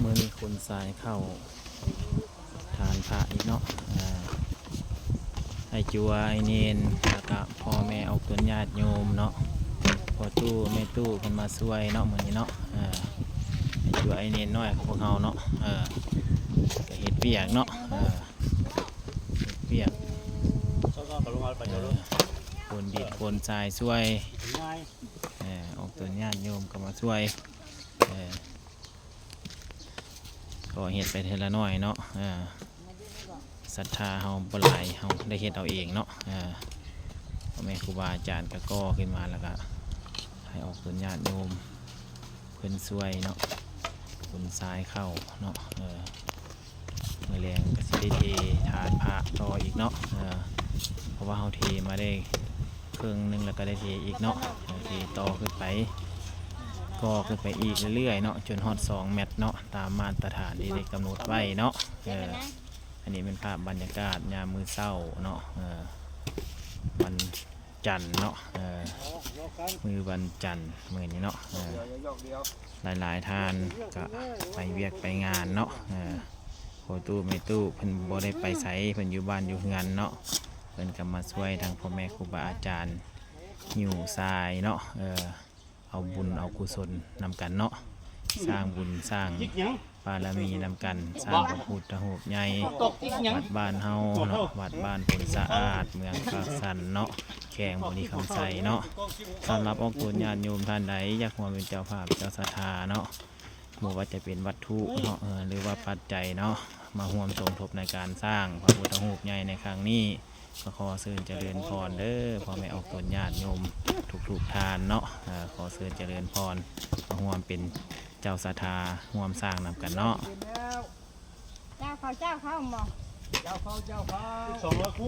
ມື້ນີ້ຂົນຊາຍເຂົ້າທານພະອີກເນາະ ເອີ ອ້າຍຈົວ ອ້າຍເນນ ແລ້ວກະພໍ່ແມ່ອອກຕົນຍາດໂຍມເນາະ ພໍ່ຕູ້ແມ່ຕູ້ເພິ່ນມາຊ່ວຍເນາະ ມື້ນີ້ເນາະ ເອີ ອ້າຍຈົວ ອ້າຍເນນນ້ອຍຂອງພວກເຮົາເນາະ ເອີ ກະເຮັດວຽກເນາະ ເອີ ເຮັດວຽກ ເອີ ຂົນດິນຂົນຊາຍຊ່ວຍ ເອີ ອອກຕົນຍາດໂຍມກໍມາຊ່ວຍ ເອີ ກໍເຮັດໄປເທື່ອລະໜ້ອຍເນາະ ເອີ ສັດທາເຮົາບໍ່ຫຼາຍ ເຮົາໄດ້ເຮັດເອົາເອງເນາະ ເອີ ພໍ່ແມ່ຄູບາອາຈານກໍກໍ່ຂຶ້ນມາ ແລ້ວກໍໃຫ້ອອກຕົນຍາດໂຍມເພິ່ນຊ່ວຍເນາະ ຂົນຊາຍເຂົ້າເນາະ ເອີ ມື້ແລງກໍຊິໄດ້ເທທານພະຕໍ່ອີກເນາະ ເອີ ເພາະວ່າເຮົາເທມາໄດ້ເຄິ່ງໜຶ່ງ ແລ້ວກໍໄດ້ເທອີກເນາະ ເອີ ເທຕໍ່ຂຶ້ນໄປ ກໍ່ຂຶ້ນໄປອີກເລື້ອຍໆເນາະ ຈົນຮອດສອງແມັດເນາະ ຕາມມາດຕະຖານທີ່ໄດ້ກຳນົດໄວ້ເນາະ ເອີ ອັນນີ້ເປັນພາບບັນຍາກາດຍາມມື້ເຊົ້າເນາະ ເອີ ວັນຈັນເນາະ ເອີ ມື້ວັນຈັນມື້ນີ້ເນາະ ເອີ ຫຼາຍໆທ່ານກະໄປວຽກໄປງານເນາະ ເອີ ພໍ່ຕູ້ແມ່ຕູ້ເພິ່ນບໍ່ໄດ້ໄປໃສ ເພິ່ນຢູ່ບ້ານຢູ່ເຮືອນເນາະ ເພິ່ນກະມາຊ່ວຍທາງພໍ່ແມ່ຄູບາອາຈານຫິ້ວຊາຍເນາະ ເອີ ເອົາບຸນເອົາກຸສົນນຳກັນເນາະ ສ້າງບຸນສ້າງບາລະມີນຳກັນ ສ້າງພະພຸດທະຮູບໃຫຍ່ ວັດບ້ານເຮົາເນາະ ວັດບ້ານໂພນສະອາດ ເມືອງປາກຊັນເນາະ ແຂວງບໍລິຄຳໄຊເນາະ ສຳລັບອອກຕົນຍາດໂຍມທ່ານໃດຢາກຮ່ວມເປັນເຈົ້າພາບເຈົ້າສັດທາເນາະ ບໍ່ວ່າຈະເປັນວັດຖຸເນາະ ເອີ ຫຼືວ່າປັດໄຈເນາະ ມາຮ່ວມສົມທົບໃນການສ້າງພະພຸດທະຮູບໃຫຍ່ໃນຄັ້ງນີ້ ກໍຂໍເຊີນຈະເລີນພອນເດີ ພໍ່ແມ່ອອກຕົນຍາດໂຍມທຸກໆທ່ານເນາະ ເອີ ຂໍເຊີນຈະເລີນພອນ ມາຮ່ວມເປັນເຈົ້າສັດທາ ຮ່ວມສ້າງນຳກັນເນາະ ເຈົ້າເຂົ້າ ເຈົ້າເຂົ້າບໍ່? ເຈົ້າເຂົ້າ ເຈົ້າເຂົ້າ ສອງຮ້ອຍຄູ່